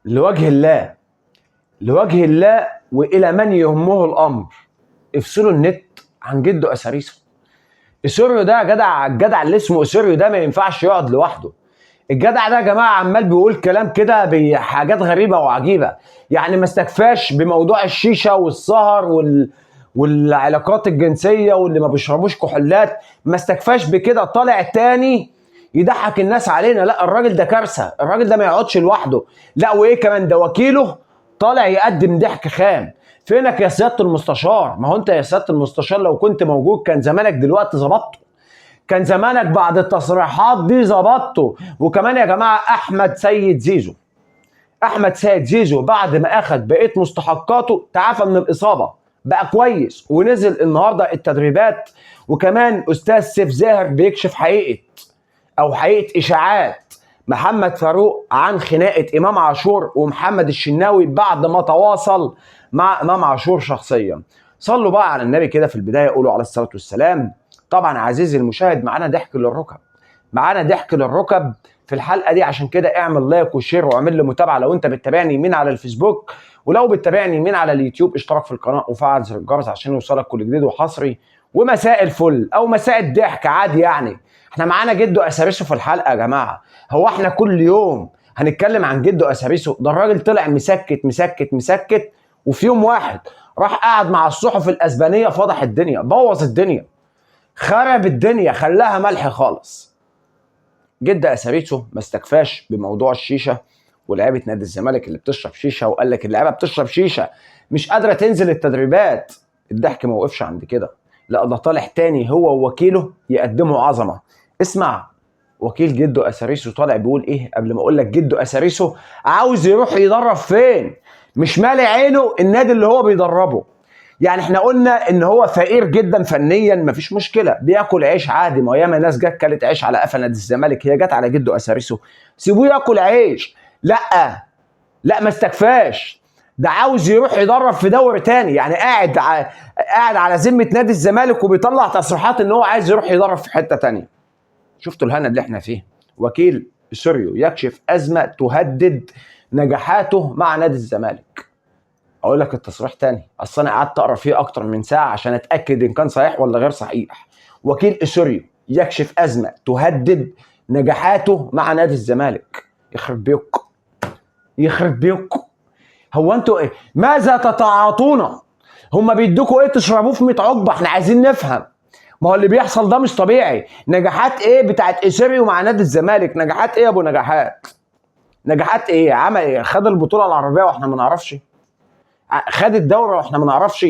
لوجه الله، لوجه الله والى من يهمه الامر، افصلوا النت عن جده اساريسو. اسوريو ده جدع، الجدع اللي اسمه اسوريو ده ما ينفعش يقعد لوحده. الجدع ده يا جماعة عمال بيقول كلام كده بحاجات غريبة وعجيبه، يعني ما استكفاش بموضوع الشيشة والسهر والعلاقات الجنسية واللي ما بيشربوش كحولات، ما استكفاش بكده، طالع تاني يضحك الناس علينا. لا الراجل ده كارثة، الراجل ده ما يقعدش لوحده. لا وايه كمان، ده وكيله طالع يقدم ضحك خام. فينك يا سيادة المستشار؟ ما هو انت يا سيادة المستشار لو كنت موجود كان زمانك دلوقتي ظبطته، كان زمانك بعد التصريحات دي ظبطته. وكمان يا جماعة احمد سيد زيزو، احمد سيد زيزو بعد ما اخد بقية مستحقاته تعافى من الاصابة، بقى كويس ونزل النهارده التدريبات. وكمان استاذ سيف زاهر بيكشف حقيقة او حقيقة اشاعات محمد فاروق عن خناقه امام عاشور ومحمد الشناوي بعد ما تواصل مع امام عاشور شخصيا. صلوا بقى على النبي كده في البداية، قولوا على الصلاة والسلام. طبعا عزيزي المشاهد معانا ضحك للركب، معانا ضحك للركب في الحلقة دي، عشان كده اعمل like و share واعمل لي متابعه لو انت بتتابعني من على الفيسبوك، ولو بتتابعني من على اليوتيوب اشترك في القناة وفعل زر الجرس عشان يوصلك كل جديد وحصري. ومساء الفل او مساء الضحك عادي، يعني احنا معانا جدو اساريسو في الحلقة يا جماعة. هو احنا كل يوم هنتكلم عن جدو اساريسو؟ ده الراجل طلع مسكت مسكت مسكت، وفي يوم واحد راح قعد مع الصحف الاسبانية، فضح الدنيا، بوظ الدنيا، خرب الدنيا، خلاها ملح خالص. جد اساريسو ما استكفاش بموضوع الشيشة ولاعيبه نادي الزمالك اللي بتشرب شيشة، وقال لك اللعيبة بتشرب شيشة مش قادرة تنزل التدريبات. الضحك ما وقفش عند كده، لا ده طالع تاني هو ووكيله يقدموا عظمه. اسمع وكيل جدو اساريسو طالع بيقول ايه قبل ما اقول لك جدو اساريسو عاوز يروح يدرب فين. مش مالي عينه النادي اللي هو بيدربه. يعني احنا قلنا ان هو فقير جدا فنيا، مفيش مشكلة، بياكل عيش عادي، ما ياما ناس جت كلت عيش على قفا نادي الزمالك، هي جت على جدو اساريسو، سيبوه ياكل عيش. لا لا ما استكفاش، ده عاوز يروح يدرب في دوري تاني. يعني قاعد على ذمه نادي الزمالك وبيطلع تصريحات ان هو عايز يروح يدرب في حتة تانية. شفتوا الهنا اللي احنا فيه؟ وكيل سوريو يكشف ازمة تهدد نجاحاته مع نادي الزمالك. اقول لك التصريح تاني، اصل انا قعدت اقرا فيه اكتر من ساعة عشان اتاكد ان كان صحيح ولا غير صحيح. وكيل اسوريو يكشف ازمة تهدد نجاحاته مع نادي الزمالك. يخرب بيوك، يخرب بيوك، هو انتوا ايه؟ ماذا تتعاطون؟ هما بيدوكوا ايه تشربوه في 100 عقبه؟ احنا عايزين نفهم. ما هو اللي بيحصل ده مش طبيعي. نجاحات ايه بتاعت اسوريو مع نادي الزمالك؟ نجاحات ايه يا ابو نجاحات؟ نجاحات ايه؟ عمل ايه؟ خد البطولة العربية واحنا ما نعرفش، خد الدوري واحنا ما نعرفش،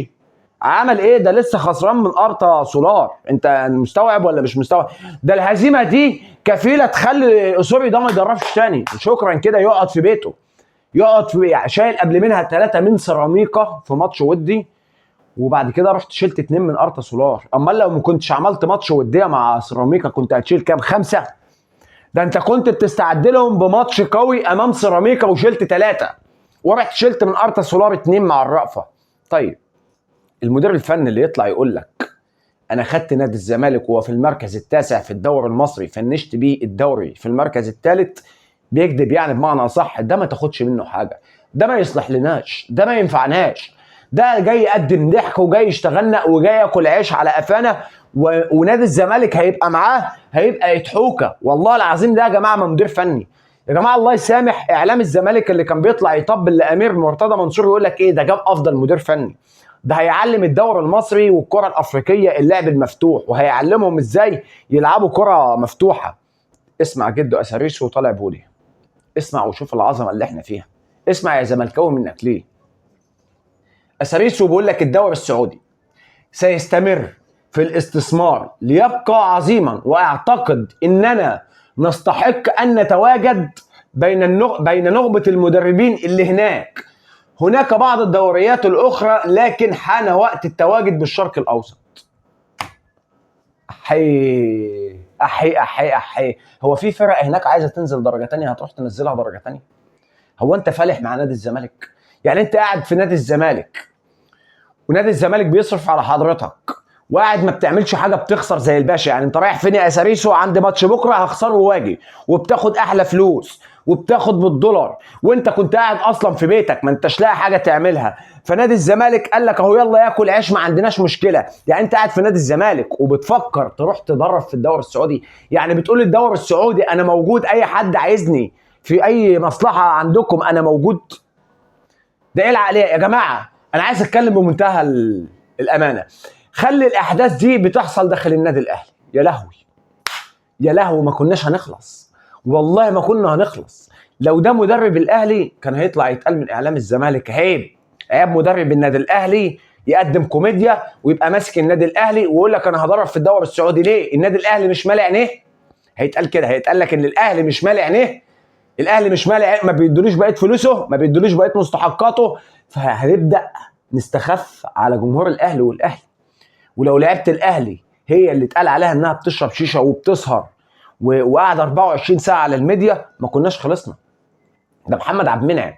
عمل ايه؟ ده لسه خسران من ارتا سولار. انت مستوعب ولا مش مستوعب؟ ده الهزيمة دي كفيله تخلي اسوريو ده ما يدربش تاني، شكرا كده، يقعد في بيته، يقعد في يعني. شايل قبل منها 3 من سيراميكا في ماتش ودي، وبعد كده رحت شلت 2 من ارتا سولار. امال لو ما كنتش عملت ماتش وديه مع سيراميكا كنت هتشيل كام؟ 5؟ ده انت كنت بتستعد لهم بماتش قوي امام سيراميكا وشلت 3، ورحت شلت من ارتا سولار 2 مع الرأفة. طيب المدير الفني اللي يطلع يقول لك انا خدت نادي الزمالك وهو في المركز التاسع في الدوري المصري، فنشت بيه الدوري في المركز الثالث، بيكذب يعني بمعنى اصح. ده ما تاخدش منه حاجة، ده ما يصلح لناش، ده ما ينفعناش، ده جاي يقدم ضحك وجاي يشتغلنا وجاي ياكل عيش على قفانا، ونادي الزمالك هيبقى معاه هيبقى يتحوكه والله العظيم. ده يا جماعة ما مدير فني يا جماعة، الله يسامح اعلام الزمالك اللي كان بيطلع يطبل لامير مرتضى منصور ويقول لك ايه ده جاب افضل مدير فني، ده هيعلم الدوري المصري والكره الافريقية اللعب المفتوح وهيعلمهم ازاي يلعبوا كره مفتوحة. اسمع جدو اساريسو وطالع بولي، اسمع وشوف العظمة اللي احنا فيها. اسمع يا زملكاوي منك ليه. اساريسو بيقول لك الدوري السعودي سيستمر في الاستثمار ليبقى عظيما، واعتقد اننا نستحق ان نتواجد بين نخبة المدربين اللي هناك. هناك بعض الدوريات الاخرى لكن حان وقت التواجد بالشرق الاوسط. احي احي احي احي، هو في فرق هناك عايزه تنزل درجه تانية هتروح تنزلها درجه تانية؟ هو انت فالح مع نادي الزمالك؟ يعني انت قاعد في نادي الزمالك ونادي الزمالك بيصرف على حضرتك وقاعد ما بتعملش حاجة، بتخسر زي الباشا. يعني انت رايح فين يا اساريسو؟ عندي ماتش بكره هخسره واجي، وبتاخد احلى فلوس وبتاخد بالدولار، وانت كنت قاعد اصلا في بيتك ما انتش لاقي حاجة تعملها، فنادي الزمالك قال لك اهو يلا ياكل عيش ما عندناش مشكلة. يعني انت قاعد في نادي الزمالك وبتفكر تروح تدرب في الدوري السعودي؟ يعني بتقول الدوري السعودي انا موجود، اي حد عايزني في اي مصلحة عندكم انا موجود. ده ايه العقلية يا جماعة؟ انا عايز اتكلم بمنتهى الامانة. خلي الاحداث دي بتحصل داخل النادي الاهلي، يا لهوي يا لهوي، ما كناش هنخلص والله، ما كنا هنخلص. لو ده مدرب الاهلي كان هيطلع يتقال من اعلام الزمالك عيب، عيب مدرب النادي الاهلي يقدم كوميديا ويبقى ماسك النادي الاهلي ويقول لك انا هدرب في الدوري السعودي. ليه؟ النادي الاهلي مش مالي عينيه؟ هيتقال كده، هيتقال لك ان الاهلي مش مالي عينيه، الاهلي مش مالي عينيه، ما بيدولوش بقية فلوسه، ما بيدولوش بقية مستحقاته. فهنبدا نستخف على جمهور الاهلي والاهلي. ولو لعيبة الاهلي هي اللي اتقال عليها انها بتشرب شيشة وبتسهر وقاعدة 24 ساعة على الميديا ما كناش خلصنا. ده محمد عبد المنعم،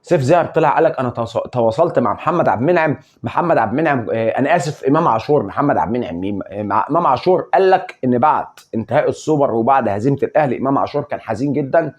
سيف زاهر طلع قال لك انا تواصلت مع محمد عبد المنعم، محمد عبد المنعم انا اسف امام عاشور، محمد عبد المنعم مين؟ مع امام عاشور قال لك ان بعد انتهاء السوبر وبعد هزيمة الاهلي امام عاشور كان حزين جدا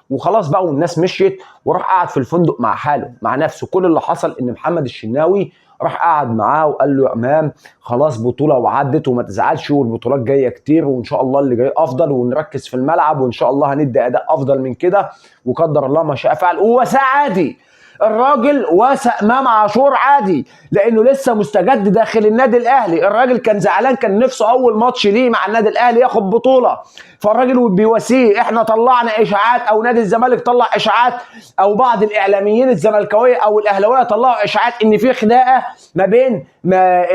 وخلاص بقى، والناس مشيت وراح قعد في الفندق مع حاله مع نفسه. كل اللي حصل ان محمد الشناوي راح قعد معاه وقال له يا امام خلاص بطوله وعدت وما تزعلش، والبطولات جاية كتير وان شاء الله اللي جاي افضل، ونركز في الملعب وان شاء الله هندي اداء افضل من كده، وقدر الله ما شاء فعل. ووسع عادي، الراجل واسى امام عاشور عادي لانه لسه مستجد داخل النادي الاهلي. الراجل كان زعلان، كان نفسه اول ماتش ليه مع النادي الاهلي ياخد بطوله، فالراجل بيواسيه. احنا طلعنا اشاعات او نادي الزمالك طلع اشاعات او بعض الاعلاميين الزملكاويه او الاهلاوية طلعوا اشاعات ان في خناقه ما بين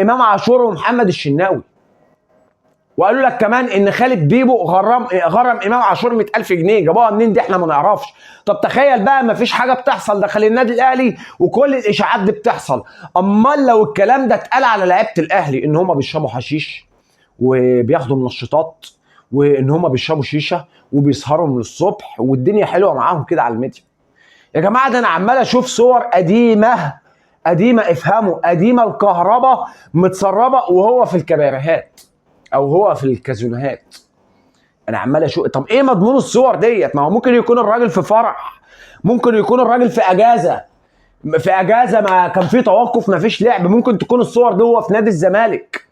امام عاشور ومحمد الشناوي، وقالوا لك كمان ان خالد بيبو غرم امام عاشور 100,000 جنيه. جابوها منين دي؟ احنا ما نعرفش. طب تخيل بقى ما فيش حاجة بتحصل داخل النادي الاهلي وكل الاشاعات دي بتحصل. امال لو الكلام ده اتقال على لعيبة الاهلي ان هم بيشربوا حشيش وبياخدوا منشطات وان هم بيشربوا شيشة وبيسهروا من الصبح والدنيا حلوة معاهم كده على الميديا. يا جماعة ده انا عمال اشوف صور قديمة قديمة، افهموا، قديمة، الكهرباء متسربه وهو في الكباريهات او هو في الكازينوهات. انا عمال اشوف طب ايه مضمون الصور ديت؟ ما هو ممكن يكون الراجل في فرح، ممكن يكون الراجل في اجازه، في اجازه ما كان في توقف ما فيش لعب، ممكن تكون الصور دي هو في نادي الزمالك،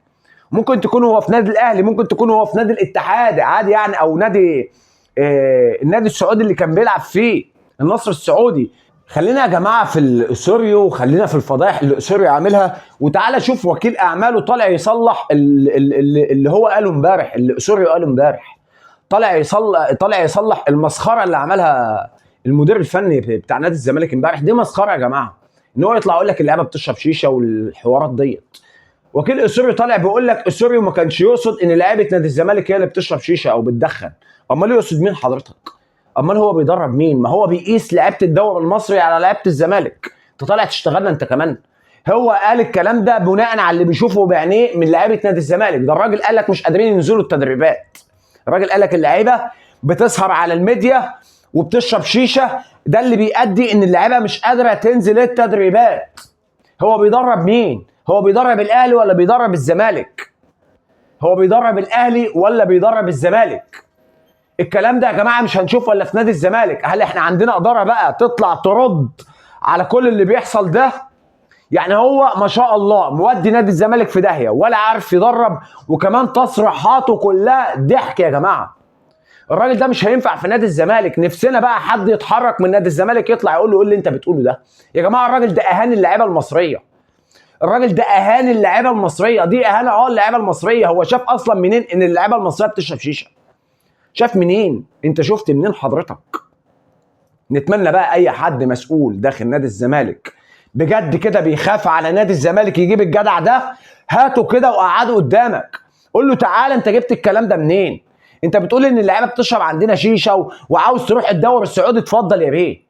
ممكن تكون هو في نادي الاهلي، ممكن تكون هو في نادي الاتحاد عادي يعني، او نادي النادي السعودي اللي كان بيلعب فيه النصر السعودي. خلينا يا جماعة في الاسوريو وخلينا في الفضايح اللي اسوريو عاملها، وتعالى شوف وكيل اعماله طالع يصلح اللي هو قاله امبارح، اللي اسوريو قاله امبارح، طالع يصلح المسخره اللي عملها المدير الفني بتاع نادي الزمالك امبارح. دي مسخرة يا جماعة، ان هو يطلع يقول لك اللعيبة بتشرب شيشة والحوارات ديت. وكيل اسوريو طالع بيقول لك اسوريو ما كانش يقصد ان لعيبة نادي الزمالك هي اللي بتشرب شيشة او بتدخن. امال يقصد مين حضرتك؟ امال هو بيدرب مين؟ ما هو بيقيس لعيبة الدوري المصري على لعيبة الزمالك. انت طالع تشتغلنا انت كمان؟ هو قال الكلام ده بناء على اللي بيشوفه بعينيه من لعيبة نادي الزمالك. ده الراجل قال لك مش قادرين ينزلوا التدريبات، الراجل قال لك اللعيبة بتسهر على الميديا وبتشرب شيشة، ده اللي بيؤدي ان اللعيبة مش قادرة تنزل التدريبات. هو بيدرب مين؟ هو بيدرب الاهلي ولا بيدرب الزمالك؟ هو بيدرب الاهلي ولا بيدرب الزمالك؟ الكلام ده يا جماعة مش هنشوفه الا في نادي الزمالك. هل احنا عندنا ادارة بقى تطلع ترد على كل اللي بيحصل ده؟ يعني هو ما شاء الله مودي نادي الزمالك في داهية ولا عارف يدرب، وكمان تصريحاته كلها ضحك يا جماعة. الراجل ده مش هينفع في نادي الزمالك. نفسنا بقى حد يتحرك من نادي الزمالك يطلع يقول له ايه اللي انت بتقوله ده يا جماعة. الراجل ده اهان اللعيبة المصرية، الراجل ده اهان اللعيبة المصرية، دي اهانه اللعيبة المصرية. هو شاف اصلا منين ان اللعيبة المصرية بتشرب شيشة؟ شاف منين؟ انت شفت منين حضرتك؟ نتمنى بقى اي حد مسؤول داخل نادي الزمالك بجد كده بيخاف على نادي الزمالك يجيب الجدع ده، هاته كده وقعده قدامك، قول له تعالى انت جبت الكلام ده منين؟ انت بتقول ان اللعيبة بتشرب عندنا شيشة وعاوز تروح الدوري السعودي، اتفضل يا بيه،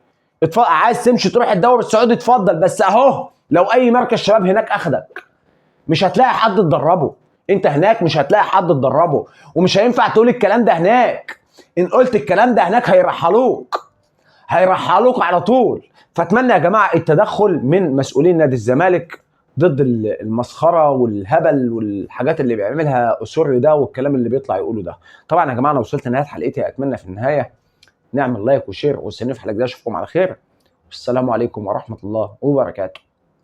اتفضل. عايز تمشي تروح الدوري السعودي اتفضل، بس اهو لو اي مركز شباب هناك اخدك مش هتلاقي حد تدربه، انت هناك مش هتلاقي حد تدربه، ومش هينفع تقول الكلام ده هناك. ان قلت الكلام ده هناك هيرحلوك، هيرحلوك على طول. فاتمنى يا جماعة التدخل من مسؤولين نادي الزمالك ضد المسخره والهبل والحاجات اللي بيعملها اسوريو ده والكلام اللي بيطلع يقوله ده. طبعا يا جماعة انا وصلت لنهاية حلقتي، اتمنى في النهاية نعمل like و share، واستنوني في حلقة جديدة. اشوفكم على خير، والسلام عليكم ورحمة الله وبركاته.